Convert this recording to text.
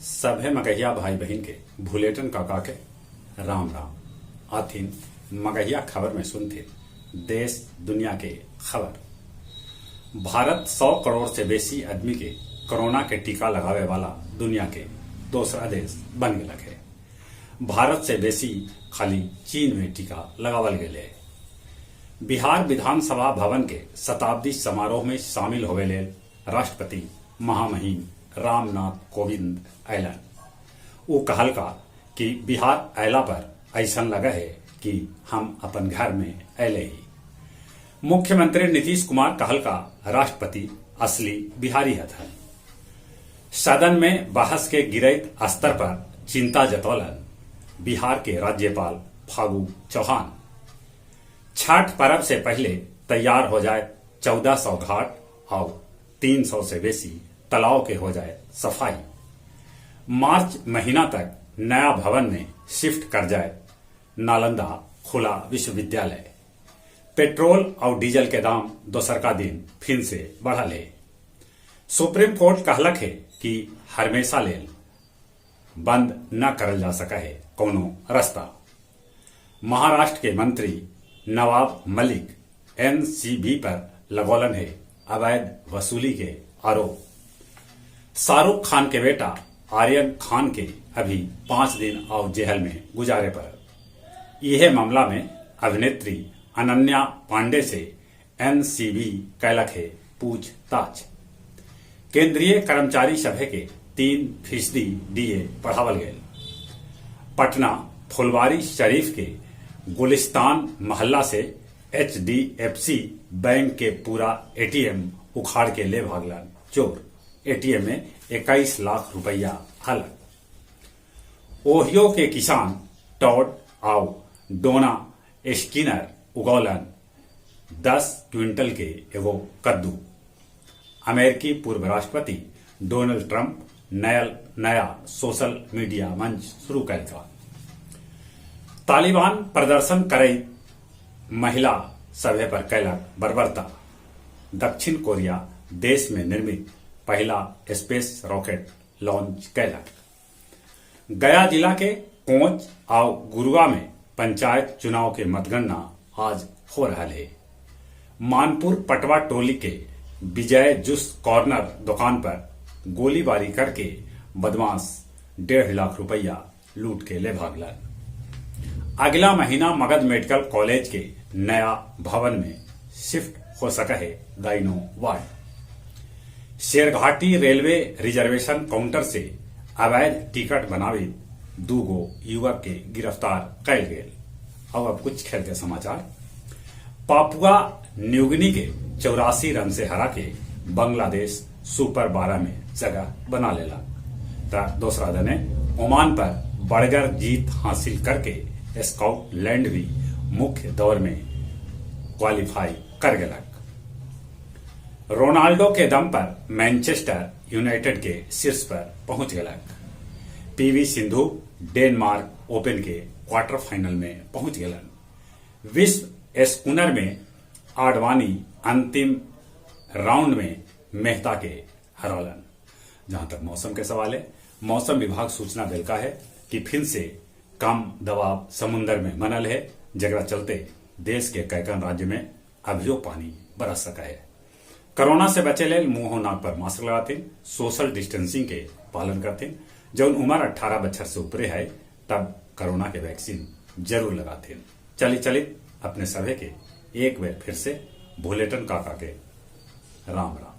सभे मगहिया भाई बहिन के भुलेटन काका के राम राम। आथिन मगहिया खबर में सुनथिन देश दुनिया के खबर। भारत 100 करोड़ से बेसी आदमी के कोरोना के टीका लगावे वाला दुनिया के दोसरा देश बन गेलक हे। भारत से बेसी खाली चीन में टीका लगावल गेल हे। बिहार विधानसभा भवन के शताब्दी समारोह में शामिल होवे लेल राष्ट्रपति महामहिम रामनाथ कोविंद अयलन। उ कहलका कि बिहार अयला पर ऐसन लगऽ हे कि हम अपन घर में अयले ही। मुख्यमंत्री नीतीश कुमार कहलका राष्ट्रपति असली बिहारी हथन। सदन में बहस के गिरइत स्तर पर चिंता जतौलन बिहार के राज्यपाल फागू चौहान। छठ परब से पहिले तैयार हो जाए 1400 घाट आउ 300 से बेसी तालाब के हो जाए सफाई। मार्च महीना तक नया भवन में शिफ्ट कर जाए नालंदा खुला विश्वविद्यालय। पेट्रोल आउ डीजल के दाम दोसरका दिन फिन से बढ़ल हे। सुप्रीम कोर्ट कहलक हे कि हरमेशा लेल बंद न करल जा सकऽ हे कउनो रस्ता। महाराष्ट्र के मंत्री नवाब मलिक एनसीबी पर लगौलन हे अवैध वसूली के आरोप। शाहरुख खान के बेटा आर्यन खान के अभी 5 दिन आउ जेहल में गुजारे पड़ल। इहे मामला में अभिनेत्री अनन्या पांडे से एनसीबी कैलक हे पूछताछ। केंद्रीय कर्मचारी सभे के 3% डीए बढ़ावल गेल। पटना फुलवारी शरीफ के गुलिस्तान मोहल्ला से एचडीएफसी बैंक के पूरा एटीएम उखाड़ के ले भागलन चोर। एटीएम में 21 लाख रुपया हल। ओहियो के किसान टॉड आउ डोना स्किनर उगौलन 10 क्विंटल के एगो कद्दू। अमेरिकी पूर्व राष्ट्रपति डोनाल्ड ट्रंप नया सोशल मीडिया मंच शुरू कैलका। तालिबान प्रदर्शन करइत महिला सभे पर कैलक बर्बरता। दक्षिण कोरिया देश में निर्मित पहिला स्पेस रॉकेट लॉन्च कैलक। गया जिला के कोंच आउ गुरुआ में पंचायत चुनाव के मतगणना आज हो रहल हे। मानपुर पटवा टोली के विजय जूस कॉर्नर दुकान पर गोलीबारी करके बदमाश 1.5 लाख रुपया लूट के ले भागलन। अगला महीना मगध मेडिकल कॉलेज के नया भवन में शिफ्ट हो सके है gyno ward. Sherghati railway reservation counter से अवैध टिकट बनावे 2 गो युवक के गिरफ्तार कैल गेल। अब कुछ खेल के समाचार। पापुआ न्यूगिनी के 84 रन से हरा के बांग्लादेश सुपर 12 में जगह बना लेला। त दूसरा दने ओमान पर बड़गर जीत हासिल करके स्कॉटलैंड भी मुख्य दौर में क्वालिफाई कर गेलक। रोनाल्डो के दम पर मैनचेस्टर यूनाइटेड के शीर्ष पर पहुंच गेलक। पीवी सिंधु डेनमार्क ओपन के क्वार्टर फाइनल में पहुंच गेलन। विश्व स्कूनर में आडवाणी अंतिम राउंड में मेहता के हरौलन। जहां तक मौसम के सवाल है, मौसम विभाग सूचना देलका है कि फिर से कम दबाव समुन्दर में बनल है, जगरा चलते देश के कैकन राज्य में अभियो पानी बरस सका है। कोरोना से बचे लेल मुंह नाक पर मास्क लगाते, सोशल डिस्टेंसिंग के पालन करते। जौन उम्र 18 बछर से ऊपरे है तब कोरोना के वैक्सीन जरूर लगाते। चली चली अपने सभे के एक बार फिर से भुलेटन काका के राम राम।